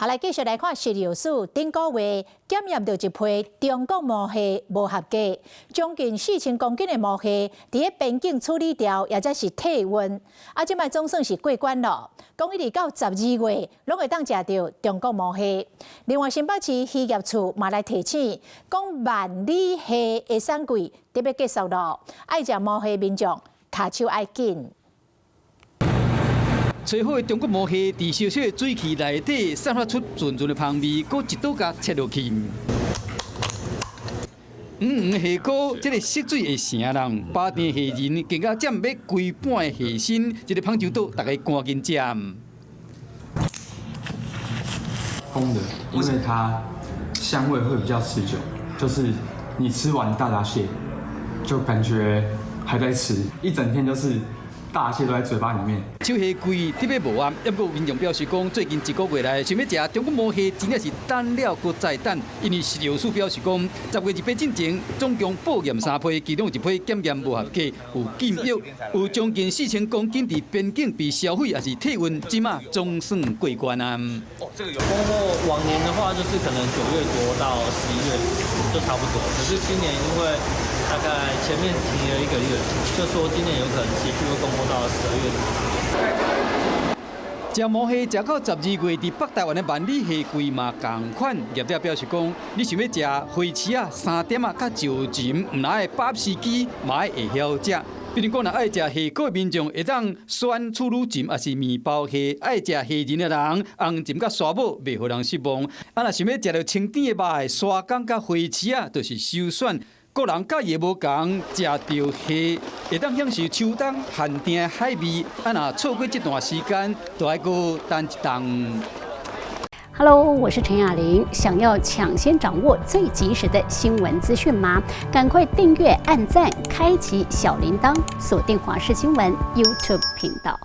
好，來繼續來看食藥署頂個月檢驗著一批中國毛蟹無合格，將近4000公斤的毛蟹佇咧邊境處理掉，抑或是退運。啊，這擺總算是過關咯。講一直到12月，攏會當食著中國毛蟹。另外，新北市漁業處嘛來提醒，講萬里蝦的產季特別結束咯，愛食毛蝦民眾跤手愛緊。揣好的中國毛蝦，佇燒燒的水汽內底散發出陣陣的芳味，閣一刀共切落去。黃黃的蝦膏，這个色水會成人，巴店蝦仁更加佔欲規半的蝦身，這个芳洲島，大家趕緊食。公的，因為它香味會比較持久，就是你吃完大閘蟹，就感覺還在吃，一整天就是。大蟹都在嘴巴裡面。秋蝦季特別無啊，不過民眾表示講，最近一個月來想欲食中國毛蝦，真正是等了閣再等。因為食藥署表示講，10月28進前總共報驗三批，其中一批檢驗無合格，有禁藥，有將近4000公斤佇邊境被銷毀，抑是退運，這馬總算過關啊。哦，這個有。往年的話，就是可能9月多到11月就差不多，可是今年因為大概前面停了一個月，就說今年有可能持續會供貨到12月。食毛蝦食到12月，佇北台灣的萬里蝦季嘛仝款。業者表示講，你想欲食花翅仔、三點仔、佮石蟳，毋但愛把握時機，嘛愛會曉食。比如講，若愛食蝦膏的民眾，會當選處女蟳，抑是麵包蝦；愛食蝦仁的人，紅蟳佮沙母袂予人失望。啊，若想欲食著清甜的肉，沙粿佮花翅仔，就是首選。各人佮意無仝，食著蝦會當享受秋冬限定的海味。啊，若錯過這段時間，就愛閣等一冬。 Hello，我是陳雅玲。想要搶先掌握最及時的新聞資訊嗎？趕快訂閱、按讚、開啟小鈴鐺，鎖定華視新聞 YouTube 頻道。